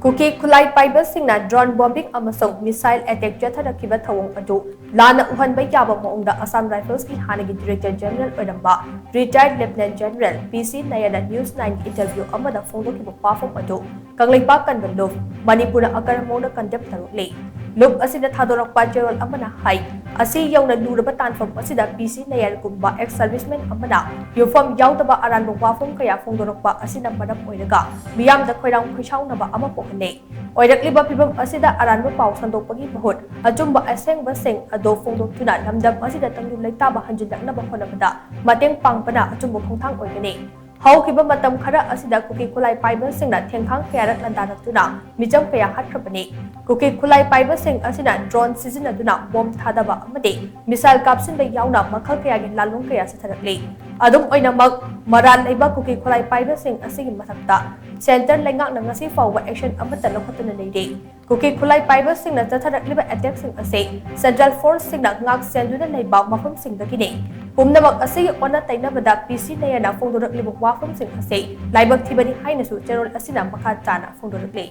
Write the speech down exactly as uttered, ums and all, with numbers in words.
ꯀꯨꯀꯤ ꯈꯨꯠꯂꯥꯏ ꯄꯥꯏꯕꯁꯤꯡꯅ drone bombing ꯑꯃꯁꯨꯡ missile attack ꯆꯠꯊꯔꯛꯈꯤꯕ ꯊꯧꯑꯣꯡ ꯑꯗꯨ ꯂꯥꯟꯅ ꯎꯍꯟꯕ ꯌꯥꯕ ꯃꯑꯣꯡꯗ Assam Riflesꯀꯤ ꯍꯥꯟꯅꯒꯤ Director General ꯑꯣꯏꯔꯝꯕ retired Lieutenant General P C Nairꯅ News Nineꯒꯤ interview ꯑꯃꯗ ꯐꯣꯡꯗꯣꯛꯈꯤꯕ ꯋꯥꯐꯝ ꯑꯗꯨ ꯀꯪꯂꯩꯄꯥꯛ ꯀꯟꯕ ꯂꯨꯞ ꯃꯅꯤꯄꯨꯔꯅ ꯑꯀꯔ ꯃꯑꯣꯡꯗ condemn ꯇꯧꯔꯛꯂꯤ꯫ ꯂꯨꯞ ꯑꯁꯤꯗ ꯊꯥꯗꯣꯔꯛꯄ ꯆꯦꯔꯣꯜ ꯑꯃꯅ ꯍꯥꯏ, ꯑꯁꯤ ꯌꯧꯅ ꯂꯨꯔꯕ ꯇꯥꯟꯐꯝ ꯑꯁꯤꯗ P C Nairꯒꯨꯝꯕ ex serviceman ꯑꯃꯅ ꯌꯨꯝꯐꯝ ꯌꯥꯎꯗꯕ ꯑꯔꯥꯟꯕ ꯋꯥꯐꯝ ꯀꯌꯥ ꯐꯣꯡꯗꯣꯔꯛꯄ ꯑꯁꯤꯅ ꯃꯔꯝ ꯑꯣꯏꯔꯒ ꯃꯤꯌꯥꯝꯗ ꯈꯣꯏꯔꯥꯡ ꯈꯣꯏꯁꯥꯎꯅꯕ ꯑꯃ ꯄꯣꯛꯍꯜꯂꯤ꯫ ꯑꯣꯏꯔꯛꯂꯤꯕ ꯐꯤꯚꯝ ꯑꯁꯤꯗ ꯑꯔꯥꯟꯕ ꯄꯥꯎ ꯁꯟꯗꯣꯛꯄꯒꯤ ꯃꯍꯨꯠ ꯑꯆꯨꯝꯕ ꯑꯁꯦꯡꯕꯁꯤꯡ ꯑꯗꯨ ꯐꯣꯡꯗꯣꯛꯇꯨꯅ ꯂꯝꯗꯝ ꯑꯁꯤꯗ ꯇꯪꯗꯨ ꯂꯩꯇꯥꯕ ꯍꯟꯖꯤꯜꯂꯛꯅꯕ ꯍꯣꯠꯅꯕꯗ ꯃꯇꯦꯡ ꯄꯥꯡꯕꯅ ꯑꯆꯨꯝꯕ ꯈꯣꯡꯊꯥꯡ ꯑꯣꯏꯒꯅꯤ꯫ ꯍꯧꯈꯤꯕ ꯃꯇꯝ ꯈꯔ ꯑꯁꯤꯗ ꯀꯨꯀꯤ ꯈꯨꯠꯂꯥꯏ ꯄꯥꯏꯕꯁꯤꯡꯅ ꯊꯦꯡꯈꯥꯡ ꯀꯌꯥꯔꯛ ꯂꯥꯟꯗꯥꯔꯛꯇꯨꯅ ꯃꯤꯆꯝ ꯀꯌꯥ ꯍꯥꯠꯈ꯭ꯔꯕꯅꯤ꯫ ꯀꯨꯀꯤ ꯈꯨꯠꯂꯥꯏ ꯄꯥꯏꯕꯁꯤꯡ ꯑꯁꯤꯅ drone ꯁꯤꯖꯤꯟꯅꯗꯨꯅ bomb ꯊꯥꯗꯕ ꯑꯃꯗꯤ missile ꯀꯥꯞꯁꯤꯟꯕ ꯌꯥꯎꯅ ꯃꯈꯜ ꯀꯌꯥꯒꯤ ꯂꯥꯜꯂꯣꯡ ꯀꯌꯥ ꯆꯠꯊꯔꯛꯂꯤ꯫ ꯑꯗꯨꯝ ꯑꯣꯏꯅꯃꯛ, ꯃꯔꯥꯜ ꯂꯩꯕ ꯀꯨꯀꯤ ꯈꯨꯠꯂꯥꯏ ꯄꯥꯏꯕꯁꯤꯡ ꯑꯁꯤꯒꯤ ꯃꯊꯛꯇ centre ꯂꯩꯉꯥꯛꯅ ꯉꯁꯤ ꯐꯥꯎꯕ action ꯑꯃꯠꯇ ꯂꯧꯈꯠꯇꯅ ꯂꯩꯔꯤ꯫ ꯀꯨꯀꯤ ꯈꯨꯠꯂꯥꯏ ꯄꯥꯏꯕꯁꯤꯡꯅ ꯆꯠꯊꯔꯛꯂꯤꯕ attackꯁꯤꯡ ꯑꯁꯤ central forceꯁꯤꯡꯅ ꯉꯥꯛ ꯁꯦꯟꯗꯨꯅ ꯂꯩꯕ ꯃꯐꯝꯁꯤꯡꯗꯒꯤꯅꯤ꯫ ꯄꯨꯝꯅꯃꯛ ꯑꯁꯤꯒꯤ ꯑꯣꯟꯅ ꯇꯩꯅꯕꯗ P C Nairꯅ ꯐꯣꯡꯗꯣꯔꯛꯂꯤꯕ ꯋꯥꯐꯝꯁꯤꯡ ꯑꯁꯤ ꯂꯥꯏꯕꯛ ꯊꯤꯕꯅꯤ ꯍꯥꯏꯅꯁꯨ ꯆꯦꯔꯣꯜ ꯑꯁꯤꯅ ꯃꯈꯥ ꯇꯥꯅ ꯐꯣꯡꯗꯣꯔꯛꯂꯤ꯫